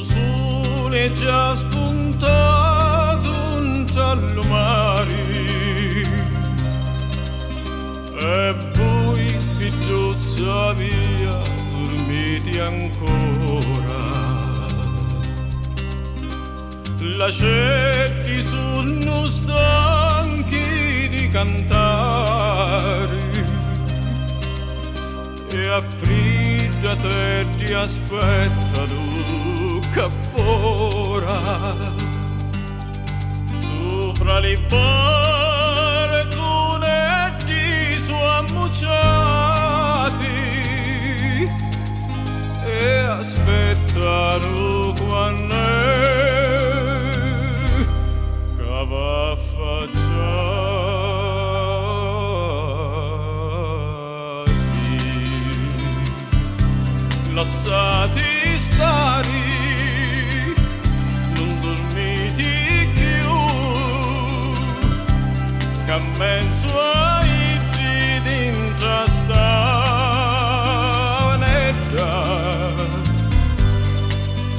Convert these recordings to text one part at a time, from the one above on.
Sole già spuntato 'ntra lu mare e voi, figliuzza mia, dormite ancora. Lascetti sono stanchi di cantare e affridda te ti aspettano che fora sopra li barconetti su ammucciati e aspettano quando che va Lasciate stare, non dormite più, che mezzo ai dentro sta vanetta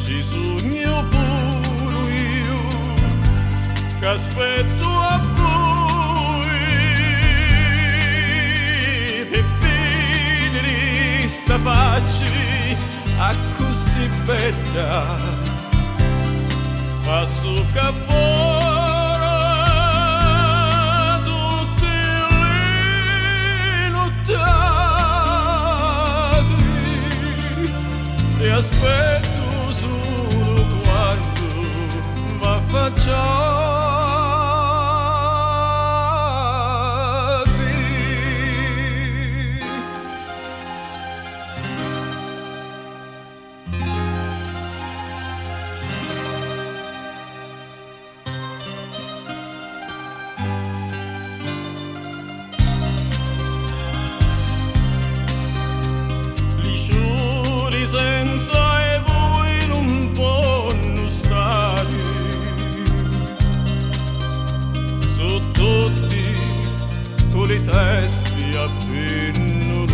ci sogno pure io, che aspetto a voi per finire sta faccia a così bella, passo che fuori tutte le nottate e aspetto solo quando m'affacciate. Sciuri senza e voi non possono stare, su tutti con le testi a pinnoloni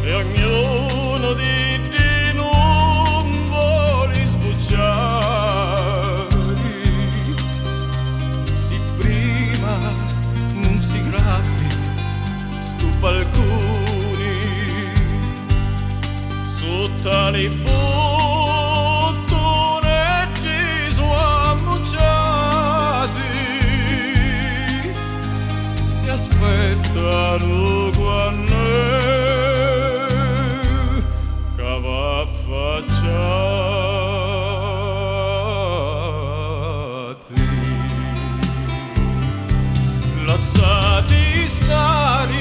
e ognuno di te non vuole sbucciare, se prima non si grappi stu balconi sotto le bottonetti su ammucciati e aspettano quando che va affacciati. Lasciate stare,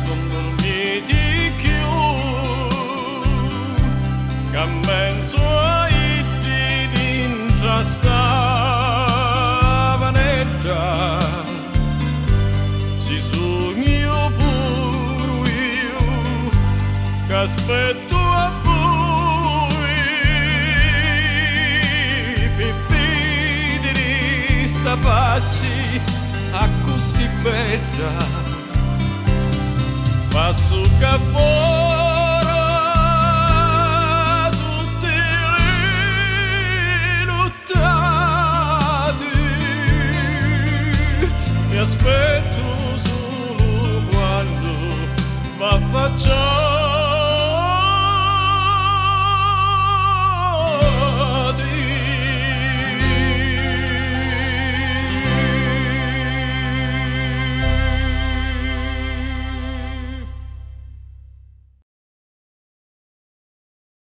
non dormite più, che mezzo ai dentro sta vanetta ci sogno pure io, che aspetto a voi per vedere sta faccia a così bella, passo che fuori tutte le nottate e aspetto solo quando m'affacciate.